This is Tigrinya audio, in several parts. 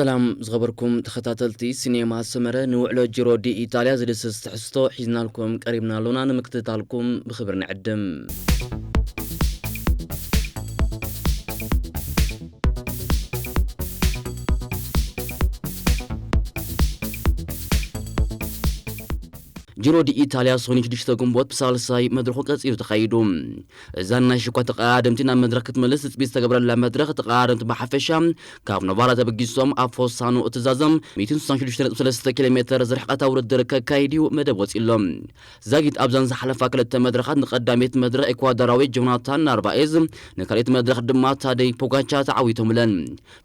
ሰላም ዝኸበርኩም ተኸታተልቲ ሲኔማ ሰመረ፣ ንውዕሎ ጂሮ ዲ ኢጣልያ ዝድስስ ትሕዝቶ ሒዝናልኩም ቀሪብና ኣሎና። ንምክትታልኩም ብኽብሪ ንዕድም። ጂሮ ዲ ኢታልያ ሰኑይ ሽዱሽተ ግንቦት ብሳልሳይ መድረኹ ቀጺሉ ተኻይዱ። እዛ ናይ ሽኳ ተቐዳደምቲ ናብ መድረኽ ክትመልስ ትጽቢት ዝተገብረላ መድረኽ፣ ተቐዳደምቲ ብሓፈሻ ካብ ኖቫራ ተበጊሶም ኣብ ፎሳኖ እትዛዘም ሚእትን ስሳን ሽዱሽተ ነጥቢ ሰለስተ ኪሎ ሜተር ዝርሕቐታ ውድድር ከካይድ እዩ መደብ ወጺሎም። ዛጊት ኣብዘን ዝሓለፋ ክልተ መድረኻት ንቐዳሚት መድረኽ ኤኳዶራዊ ጆናታን ናርቫኤዝ፣ ንካልኣይቲ መድረኽ ድማ ታደይ ፖጋቻ ተዓዊቶምለን።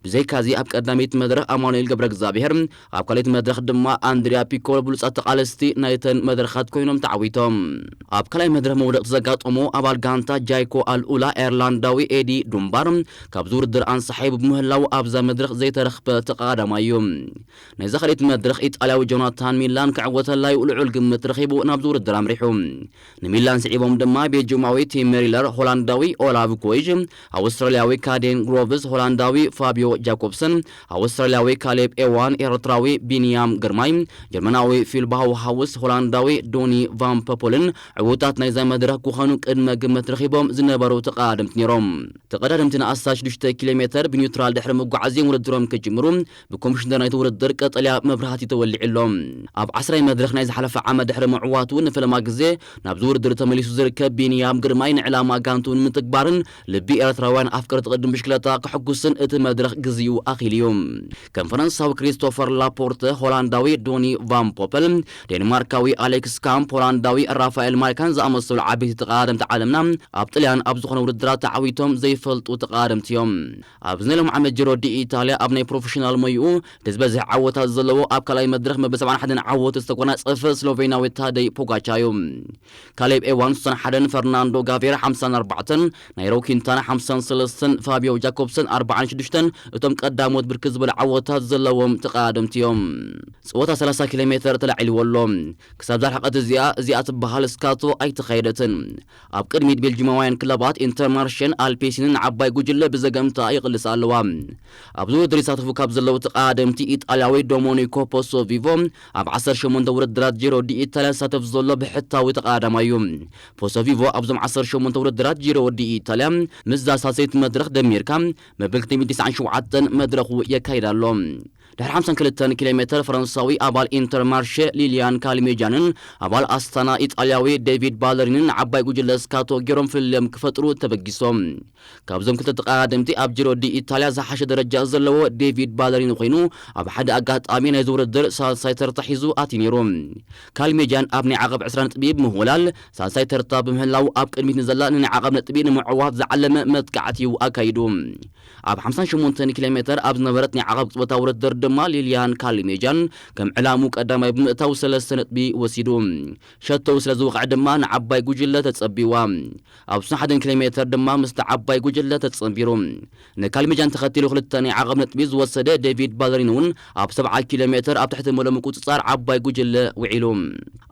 ብዘይካዚ ኣብ ቀዳሚት መድረኽ ኣማኑኤል ገብረ እግዚኣብሔር፣ ኣብ ካልኣይቲ መድረኽ ድማ ኣንድሪያ ፒኮሎ ብሉጻት ተቓለስቲ ናይተን መድረኻት ኮይኖም ተዓዊቶም። ኣብ ካልኣይ መድረኽ መውደቕቲ ዘጋጠሞ ኣባል ጋንታ ጃይኮ ኣልኡላ ኤርላንዳዊ ኤዲ ዱምባር ካብዚ ውድድር ኣንሳሒቡ ብምህላው ኣብዛ መድረኽ ዘይተረኽበ ተቐዳዳማይ እዩ። ናይዛ ካልኣይቲ መድረኽ ኢጣልያዊ ጆናታን ሚላን ክዕወተላ እዩ ልዑል ግምት ረኺቡ ናብዚ ውድድር ኣምሪሑ። ንሚላን ስዒቦም ድማ ቤልጅማዊ ቲም ሜሪለር፣ ሆላንዳዊ ኦላቭ ኮይዥ፣ ኣውስትራልያዊ ካዴን ግሮቭስ፣ ሆላንዳዊ ፋቢዮ ጃኮብሰን፣ ኣውስትራልያዊ ካሌብ ኤዋን፣ ኤርትራዊ ቢንያም ግርማይ፣ ጀርመናዊ ፊል ባውሃውስ፣ ሆላንዳዊ ዶኒ ቫን ፐፖልን ዕዉታት ናይዛ መድረኽ ክኾኑ ቅድመ ግምት ረኺቦም ዝነበሩ ተቐዳደምቲ ነይሮም። ተቐዳደምቲ ንኣስታት ሽዱሽተ ኪሎ ሜተር ብኒውትራል ድሕሪ ምጓዓዝ እዮም ውድድሮም ክጅምሩ ብኮሚሽነር ናይቲ ውድድር ቀጠልያ መብራህቲ ተወሊዑ ኣሎ። ኣብ ዓስራይ መድረኽ ናይ ዝሓለፈ ዓመት ድሕሪ ምዕዋቱ ንፈለማ ግዜ ናብዚ ውድድር ተመሊሱ ዝርከብ ቢንያም ግርማይ ንዕላማ ጋንቱ ንምትግባርን ልቢ ኤርትራውያን ኣፍቀርቲ ቅድም ብሽክለታ ከሐጉስን እቲ መድረኽ ግዜኡ ኣኺሉ እዩ። ከም ፈረንሳዊ ክሪስቶፈር ላፖርተ፣ ሆላንዳዊ ዶኒ ቫን ፖፐል፣ ዴንማርካዊ ኣሌክስ ካምፕ፣ ሆላንዳዊ ራፋኤል ማሪካን ዝኣመሰሉ ዓበይቲ ተቐዳደምቲ ዓለምና ኣብ ጥልያን ኣብ ዝኾነ ውድድራት ተዓዊቶም ዘይፈልጡ ተቐዳደምቲ እዮም። ኣብዚ ናይ ሎም ዓመት ጅሮ ዲ ኢታልያ ኣብ ናይ ፕሮፌሽናል ሞይኡ እቲ ዝበዝሕ ዓወታት ዘለዎ ኣብ ካልኣይ መድረኽ መበል ሰብዓን ሓደን ዓወት ዝተጎናጸፈ ስሎቬናዊ ታደይ ፖጋቻ እዩ። ካሌብ ኤዋን ስሳን ሓደን፣ ፈርናንዶ ጋቬራ ሓምሳን ኣርባዕተን፣ ናይሮ ኪንታና ሓምሳን ሰለስተን፣ ፋቢዮ ጃኮብሰን ኣርባዓን ሽዱሽተን እቶም ቀዳሞት ብርክት ዝበሉ ዓወታት ዘለዎም ተቐዳደምቲ እዮም። ጸወታ ሰላሳ ኪሎ ሜተር ተላዒልዎ ኣሎ። ክሳብ ዛርሕቐት እዚኣ፣ እዚኣ ትበሃል ስካቶ ኣይተኻየደትን። ኣብ ቅድሚት ቤልጂማውያን ክለባት ኢንተርማርሸን ኣልፔሲንን ዓባይ ጉጅለ ብዘገምታ ይቕልሳ ኣለዋ። ኣብዚ ውድድር ይሳተፉ ካብ ዘለዉ ተቐዳደምቲ ኢጣልያዊ ዶሞኒኮ ፖሶ ቪቮ ኣብ ዓሰርተ ሸሞንተ ውድድራት ጂሮ ዲ ኢታልያ ዝሳተፍ ዘሎ ብሕታዊ ተቐዳዳማይ እዩ። ፖሶ ቪቮ ኣብዞም ዓሰርተ ሸሞንተ ውድድራት ጂሮ ዲ ኢታልያ ምስዛ ሳልሰይቲ መድረኽ ደሚርካ መበል ክልተ ሚእትን ትስዓን ሸውዓተን መድረኹ የካይድ ኣሎ። ድሕሪ ሓምሳን ክልተን ኪሎ ሜተር ፈረንሳዊ ኣባል ኢንተርማርሸ ሊልያን ካልሜጃንን ኣባል ኣስታና ኢጣልያዊ ዴቪድ ባለሪንን ዓባይ ጉጅለ ስካቶ ገይሮም ፍልልዮም ክፈጥሩ ተበጊሶም። ካብዞም ክልተ ተቐዳደምቲ ኣብ ጂሮ ዲ ኢታልያ ዝሓሸ ደረጃ ዘለዎ ዴቪድ ባለሪን ኮይኑ፣ ኣብ ሓደ ኣጋጣሚ ናይዚ ውድድር ሳልሳይ ተርታ ሒዙ ኣትዩ ነይሩ። ካልሜጃን ኣብ ናይ ዓቐብ ዕስራ ነጥቢ ብምህውላል ሳልሳይ ተርታ ብምህላው ኣብ ቅድሚት ንዘላ ንናይ ዓቐብ ነጥቢ ንምዕዋት ዝዓለመ መጥቃዕቲ እዩ ኣካይዱ። ኣብ ሓምሳን ሸሞንተን ኪሎ ሜተር ኣብ ዝነበረት ናይ ዓቐብ ቅጽበታዊ ውድድር ድማ ሊልያን ካልሜጃን ከም ዕላሙ ቀዳማይ ብምእታው ሰለስተ ነጥቢ ወሲዱ። ሸቶኡ ስለ ዝወቕዐ ድማ ንዓባይ ጉጅለ ተጸቢዋ። ኣብ ሱን ሓደን ኪሎ ሜተር ድማ ምስቲ ዓባይ ጉጅለ ተጸንቢሩ። ንካልሜጃን ተኸቲሉ ክልተ ናይ ዓቐብ ነጥቢ ዝወሰደ ዴቪድ ባለሪን እውን ኣብ ሰብዓ ኪሎ ሜተር ኣብ ትሕቲ መለ ምቁጽጻር ዓባይ ጉጅለ ውዒሉ።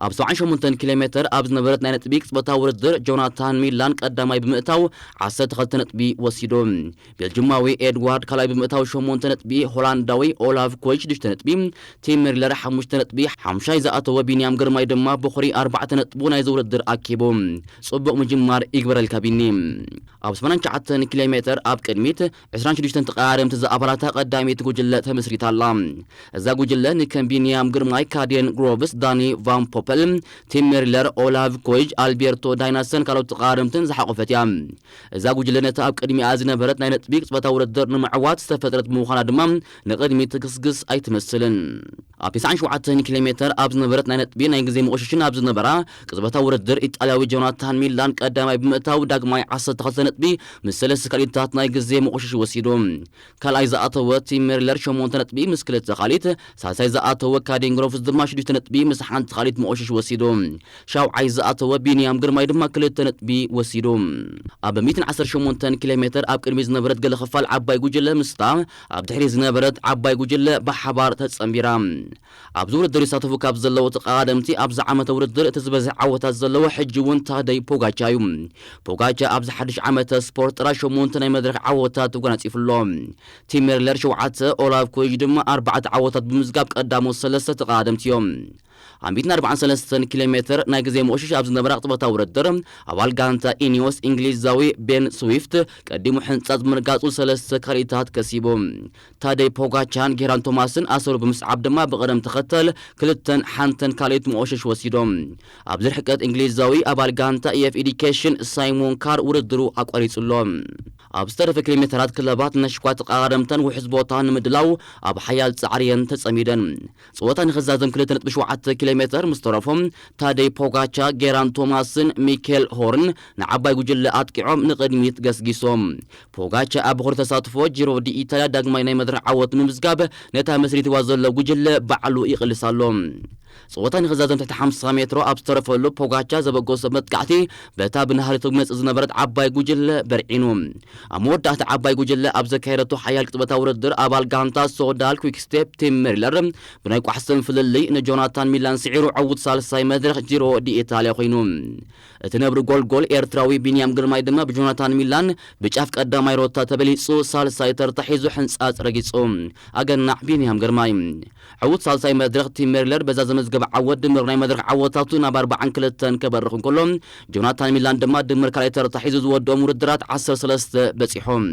ኣብ ሰብዓን ሸሞንተን ኪሎ ሜተር ኣብ ዝነበረት ናይ ነጥቢ ቅጽበታዊ ውድድር ጆናታን ሚላን ቀዳማይ ብምእታው ዓሰርተ ክልተ ነጥቢ ወሲዱ። ቤልጅማዊ ኤድዋርድ ካልኣይ ብምእታው ሸሞንተ ነጥቢ፣ ሆላንዳዊ ኦላቭ ኮይች ሽዱሽተ ነጥቢ፣ ቲም ሜሪለር ሓሙሽተ ነጥቢ፣ ሓምሻይ ዝኣተወ ቢንያም ግርማይ ድማ ብኹሪ ኣርባዕተ ነጥቡ ናይዚ ውድድር ኣኪቡ። ጽቡቕ ምጅማር ይግበረልካ ቢኒ። ኣብ ሰማንያን ትሽዓተን ኪሎ ሜተር ኣብ ቅድሚት ዕስራን ሽዱሽተን ተቐዳደምቲ ዝኣባላታ ቀዳሚት ጉጅለ ተመስሪታ ኣላ። እዛ ጉጅለ ንከም ቢንያም ግርማይ፣ ካዴን ግሮቭስ፣ ዳኒ ቫን ፖፐል፣ ቲም ሜሪለር፣ ኦላቭ ኮይጅ፣ ኣልቤርቶ ዳይናሰን ካልኦት ተቐዳደምትን ዝሓቖፈት እያ። እዛ ጉጅለ ነታ ኣብ ቅድሚኣ ዝነበረት ናይ ነጥቢ ቅጽበታዊ ውድድር ንምዕዋት ዝተፈጥረት ብምዃና ድማ ንቕድሚት ትግስግስ ኣይትመስልን። ኣብ ተስዓን ሸውዓተን ኪሎ ሜተር ኣብ ዝነበረት ናይ ነጥቢ ናይ ግዜ መቑሽሽን ኣብ ዝነበራ ቅጽበታዊ ውድድር ኢጣልያዊ ጆናታን ሚላን ቀዳማይ ብምእታው ዳግማይ ዓሰርተ ክልተ ነጥቢ ምስ ሰለስተ ካልኢታት ናይ ግዜ መቑሽሽ ወሲዱ። ካልኣይ ዝኣተወ ቲም ሜሪለር ሸሞንተ ነጥቢ ምስ ክልተ ካልኢት፣ ሳልሳይ ዝኣተወ ካዴን ግሮፍስ ድማ ሽዱሽተ ነጥቢ ምስ ሓንቲ ካልኢት መቑሽሽ ወሲዱ። ሻውዓይ ዝኣተወ ቢንያም ግርማይ ድማ ክልተ ነጥቢ ወሲዱ። ኣብ ሚእትን ዓሰርተ ሸሞንተን ኪሎ ሜተር ኣብ ቅድሚት ዝነበረት ገለ ክፋል ዓባይ ጉጅለ ምስታ ኣብ ድሕሪት ዝነበረት ዓባይ ጉጅለ ብሓባር ተጸንቢራ። ኣብዚ ውድድር ይሳተፉ ካብ ዘለዉ ተቐዳደምቲ ኣብዚ ዓመተ ውድድር እቲ ዝበዝሕ ዓወታት ዘለዎ ሕጂ እውን ታደይ ፖጋቻ እዩ። ፖጋቻ ኣብዚ ሓድሽ ዓመተ ስፖርት ጥራይ ሸሞንተ ናይ መድረኽ ዓወታት ተጎናጺፉ ኣሎ። ቲም ሜርለር ሸውዓተ፣ ኦላቭ ኩጅ ድማ ኣርባዕተ ዓወታት ብምዝጋብ ቀዳሞት ሰለስተ ተቐዳደምቲ እዮም። ኣብ ሚእትን ኣርባዓን ሰለስተን ኪሎ ሜትር ናይ ግዜ መቆሸሽ ኣብ ዝነበራ ቅጽበታዊ ውድድር፣ ኣባል ጋንታ ኢኒዮስ እንግሊዛዊ ቤን ስዊፍት ቀዲሙ ሕንጻጽ ብምርጋጹ ሰለስተ ካልኢታት ከሲቡ። ታደይ ፖጋቻን ጌራን ቶማስን ኣሰሩ ብምስዓብ ድማ ብቕደም ተኸተል ክልተን ሓንተን ካልኢት መቆሸሽ ወሲዶም። ኣብዚ ርሕቀት እንግሊዛዊ ኣባል ጋንታ ኢኤፍ ኤዲኬሽን ሳይሞን ካር ውድድሩ ኣቋሪጹ ኣሎ። ኣብ ዝተረፈ ኪሎ ሜተራት ክለባት ነሽኳ ተቐራረምተን ውሕዝ ቦታ ንምድላው ኣብ ሓያል ጻዕሪ እየን ተጸሚደን። ጸወታ ንኽዛዘም ክልተ ነጥቢ ሸውዓተ ኪሎ ሜተር ምስ ተረፎም ታደይ ፖጋቻ፣ ጌራን ቶማስን ሚኬል ሆርን ንዓባይ ጉጅለ ኣጥቂዖም ንቕድሚት ገስጊሶም። ፖጋቻ ኣብ በኹሪ ተሳትፎ ጂሮ ዲ ኢታልያ ዳግማይ ናይ መድረኽ ዓወት ንምምዝጋብ ነታ መስሪትዋ ዘሎ ጉጅለ ባዕሉ ይቕልስ ኣሎ። ጸወታ ንኽዛዘም ትሕቲ ሓምሳ ሜትሮ ኣብ ዝተረፈሉ ፖጋቻ ዘበገሶ መጥቃዕቲ በታ ብናህሪ ትመጽእ ዝነበረት ዓባይ ጉጅለ በርዒኑ። ኣብ መወዳእታ ዓባይ ጉጅለ ኣብ ዘካየደቶ ሓያል ቅጽበታዊ ውድድር ኣባል ጋንታ ሶዳል ኩክስቴፕ ቲም ሜሪለር ብናይ ቋሕሰን ፍልልይ ንጆናታን ሚላን ስዒሩ ዕዉት ሳልሳይ መድረኽ ጂሮ ዲ ኢታልያ ኮይኑ። እቲ ነብሪ ጎልጎል ኤርትራዊ ቢንያም ግርማይ ድማ ብጆናታን ሚላን ብጫፍ ቀዳማይ ሮታ ተበሊጹ ሳልሳይ ተርታ ሒዙ ሕንጻጽ ረጊጹ። ኣገናዕ ቢንያም ግርማይ። ዕዉት ሳልሳይ መድረኽ ቲም ሜሪለር በዛ ዘመዝገበ ዓወት ድምር ናይ መድረኽ ዓወታቱ ናብ ኣርባዓን ክልተን ከበርኽ እንከሎ፣ ጆናታን ሚላን ድማ ድምር ካልኣይ ተርታ ሒዙ ዝወደኦም ውድድራት ዓሰርተ ሰለስተ በጺሖም።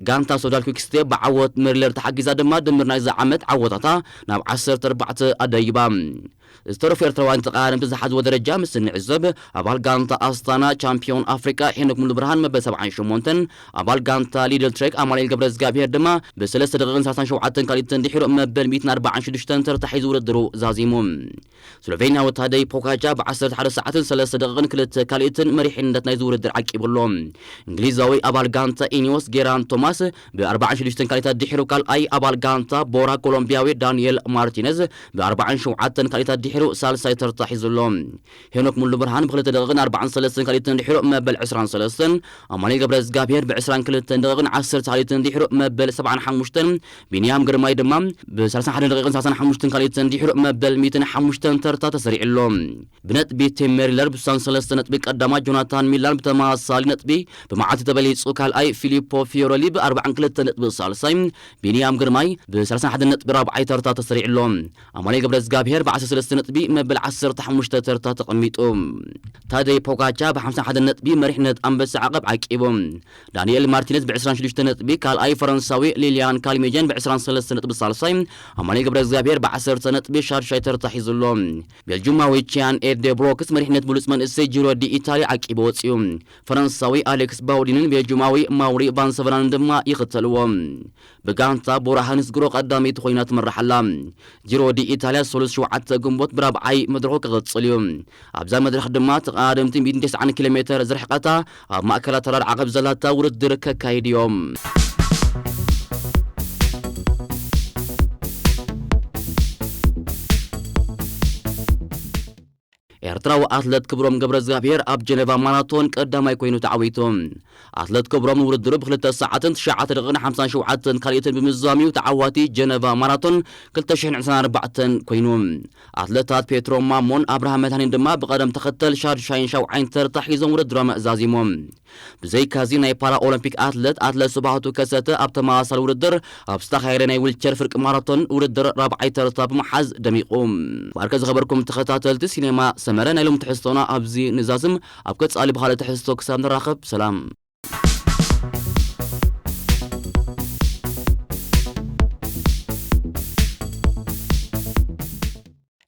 ጋንታ ሶዳል ኩክስቴፕ ብዓወት ሜሪለር ተሓጊዛ ድማ ድምር ናይዛ ዓመት ዓወታታ ናብ ዓሰርተ ኣርባዕተ ኣደይባ። ዝተረፉ ኤርትራውያን ተቐዳደምቲ ዝሓዝዎ ደረጃ ምስ እንዕዘብ፣ ኣባል ጋንታ ኣስታና ቻምፒዮን ኣፍሪቃ ሄኖክ ሙሉብርሃን መበል ሰብዓን ሸሞንተን፣ ኣባል ጋንታ ሊድል ትሬክ ኣማኑኤል ገብረ እግዚኣብሄር ድማ ብሰለስተ ደቂቕን ሰላሳን ሸውዓተን ካልኢትን ድሒሩ መበል ሚእትን ኣርባዓን ሽዱሽተን ተርታ ሒዙ ውድድሩ ዛዚሙ። ስሎቬንያዊ ታደይ ፖጋቻ ብ ዓሰርተ ሓደ ሰዓትን ሰለስተ ደቂቕን ክልተ ካልኢትን መሪሕነት ናይዚ ውድድር ዓቂቡ ኣሎ። እንግሊዛዊ ኣባል ጋንታ ኢኒዮስ ጌራን ቶማስ ብ ኣርባዓን ሽዱሽተን ካልኢታት ድሒሩ ካልኣይ፣ ኣባል ጋንታ ቦራ ኮሎምቢያዊ ዳንኤል ማርቲነዝ ብ ኣርባዓን ሸውዓተን ካልኢታት ድሒሩ ሳልሳይ ተርታ ሒዙ ኣሎ። ሄኖክ ሙሉ ብርሃን ብክልተ ደቂቕን ኣርባዓን ሰለስተን ካልኢትን ድሒሩ መበል ዕስራን ሰለስተን፣ ኣማኑኤል ገብረ እግዚኣብሄር ብ ዕስራን ክልተን ደቂቕን ዓሰርተ ካልኢትን ድሒሩ መበል ሰብዓን ሓሙሽተን፣ ቢንያም ግርማይ ድማ ብ ሰላሳን ሓደን ደቂቕን ሰላሳን ሓሙሽተን ካልኢትን ድሒሩ መበል ሚእትን ሓሙሽተን ተርታ ተሰሪዑ ኣሎ። ብነጥቢ ቲም ሜሪለር ብስሳን ሰለስተ ነጥቢ ቀዳማይ፣ ጆናታን ሚላን ብተመሳሳሊ ነጥቢ ብመዓልቲ ተበሊጹ ካልኣይ፣ ፊሊፖ ፊዮረሊ ብ ኣርባዓን ክልተን ነጥቢ ሳልሳይ፣ ቢንያም ግርማይ ብ ሰላሳን ሓደን ነጥቢ ራብዓይ ተርታ ተሰሪዑ ኣሎ። ኣማኑኤል ገብረ እግዚኣብሄር ብ ዓሰርተ ሰለስተ ነጥቢ መበል ዓሰርተ ሓሙሽተ ተርታ ተቐሚጡ። ታደይ ፖጋቻ ብ ሓምሳን ሓደን ነጥቢ መሪሕነት ኣንበሳ ዓቐብ ዓቂቡ። ዳንኤል ማርቲነዝ ብ ዕስራን ሽዱሽተ ነጥቢ ካልኣይ፣ ፈረንሳዊ ሊልያን ካልሜጀን ብ ዕስራን ሰለስተ ነጥቢ ሳልሳይ፣ ኣማኑኤል ገብረ እግዚኣብሄር ብ ዓሰርተ ነጥቢ ሻድሻይ ተርታ ሒዙ ኣሎ። ቤልጁማዊ ቺያን ኤርዴ ብሮክስ መሪሕነት ብሉጽ መንእሰይ ጂሮ ዲ ኢታሊ ዓቂቡ ወጺኡ። ፈረንሳዊ ኣሌክስ ባውዲንን ቤልጁማዊ ማውሪ ቫንሰቨናንን ድማ ይኽተልዎ። ብጋንታ ቦራ ሃንስ ግሮ ቀዳመይቲ ኮይና ትመርሕ ኣላ። ጂሮ ዲ ኢታልያ ሰሉስ ሸውዓተ ግንቦት ብራብዓይ መድረኹ ክቕጽል እዩ። ኣብዛ መድረኽ ድማ ተቐዳደምቲ ሚእትን ተስዓን ኪሎ ሜተር ዝርሕቐታ ኣብ ማእከላት ተራር ዓቐብ ዘላታ ውድድር ከካይድ እዮም። ኤርትራዊ ኣትለት ክብሮም ገብረ እግዚኣብሔር ኣብ ጀነቫ ማራቶን ቀዳማይ ኮይኑ ተዓዊቱ። ኣትለት ክብሮም ንውድድሩ ብክልተ ሰዓትን ትሽዓተ ደቂቕን ሓምሳን ሸውዓተን ካልኢትን ብምዝዛም እዩ ተዓዋቲ ጀነቫ ማራቶን ክልተ ሽሕን ዕስራን ኣርባዕተን ኮይኑ። ኣትለታት ፔትሮ ማሞን ኣብርሃም መድሃኔን ድማ ብቐደም ተኸተል ሻድሻይን ሻውዓይን ተርታ ሒዞም ውድድሮም ዛዚሞም። ብዘይካዚ ናይ ፓራ ኦሎምፒክ ኣትለት ኣትለት ስብሃቱ ከሰተ ኣብ ተመሳሳሊ ውድድር ኣብ ዝተኻየደ ናይ ዊልቸር ፍርቂ ማራቶን ውድድር ራብዓይ ተርታ ብምሓዝ ደሚቑ። ባርከ ዝኸበርኩም ተኸታተልቲ ሲኔማ ሰመረ ናይ ሎም ትሕዝቶና ኣብዚ ንዛዝም። ኣብ ቀጻሊ ብኻልእ ትሕዝቶ ክሳብ ንራኸብ ሰላም።